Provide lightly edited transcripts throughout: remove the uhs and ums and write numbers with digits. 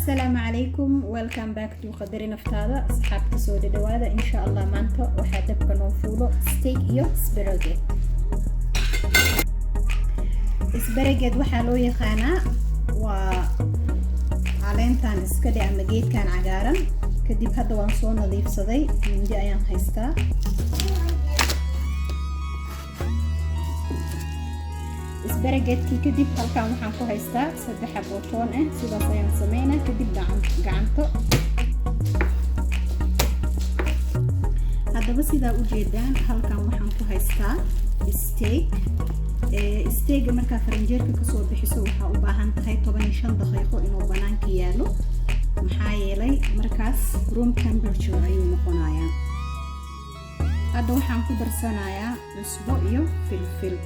Asalaamu calaykum, welcome back to Qadari Naftaada. Asxaabta, soo dhadhawaada. Insha Allah maanta waxaa dabka noo fuulo steak iyo asparagus. Asparagus waxaa loo yaqaanaa waa caleentan iska dhe ama geedkan cagaaran. Kadib hadda waan soo nadiifsaday, mindi ayaan haystaa. Asparaguskii kadib halkan waxaan ku haystaa 3 xabo toon ah. Sidaas ayaan sameynaa, kadib gacanto. Haddaba sidaa ujeedaan, halkan waxaan ku haystaa steak. Steakga markaa faranjeerka kasoo bixiso, waxaa u baahan tahay 15 daqiiqo inuu banaanka yaalo, maxaa yeelay markaas room temperature ayuu noqonayaa. Hadda waxaan ku darsanayaa cusbo iyo filfil.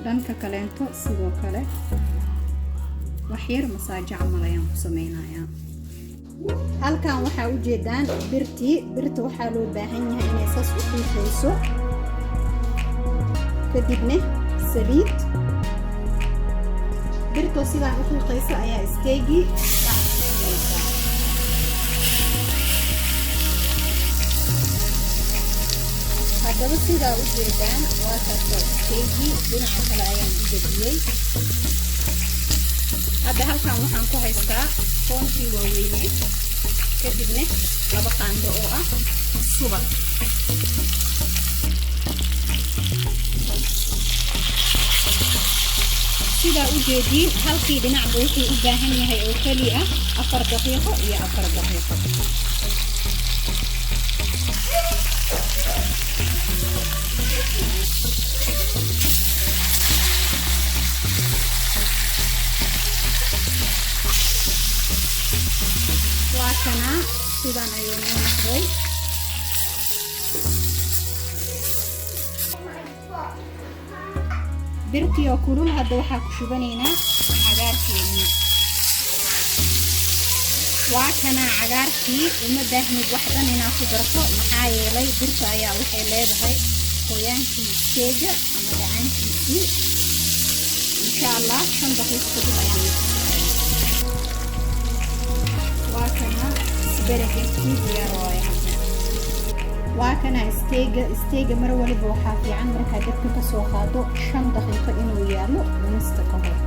Dhanka kaleento sidoo kale waxyar masaajo camal ayaan ku sameynayaa. Halkan waxaa ujeedaan birtii. Birta waxaa loo baahan yahay inay saas u qiiqayso, kadibna saliid. Birtoo sidaan u qiiqayso ayaa steakgii dhacsiinaysaa. Haddaba sidaa u jeedaan, waa kaasoo steakgii dhinaca kale ayaan u gediyey. Hadda halkan waxaan ku haystaa toonkii waaweyneed, kadibna 2 qaando oo ah subag. Sidaa u jeediin, halkii dhinacba wuxuu u baahan yahay oo keliya ah 4 daqiiqo iyo 4 daqiiqo. Waa kanaa, sidaan ayuu noo noqday. Birtii oo kulul hadda waxaa ku shubanaynaa cagaarkeennii. Waa kanaa cagaarkii. Uma baahnid wax dhan inaad ku darto, maxaa yeelay birta ayaa waxay leedahay qoyaankii steakga ama dhacaankiisii. Insha Allah 5 daqiiqo kadib ayaan. Waa kana asparaguskii, diyaar waaye. Hadda waa kana steakga. Steakga mar waliba waxaa fiican markaa dabka kasoo qaado 5 daqiiqo inuu yaalo cunista ka hor.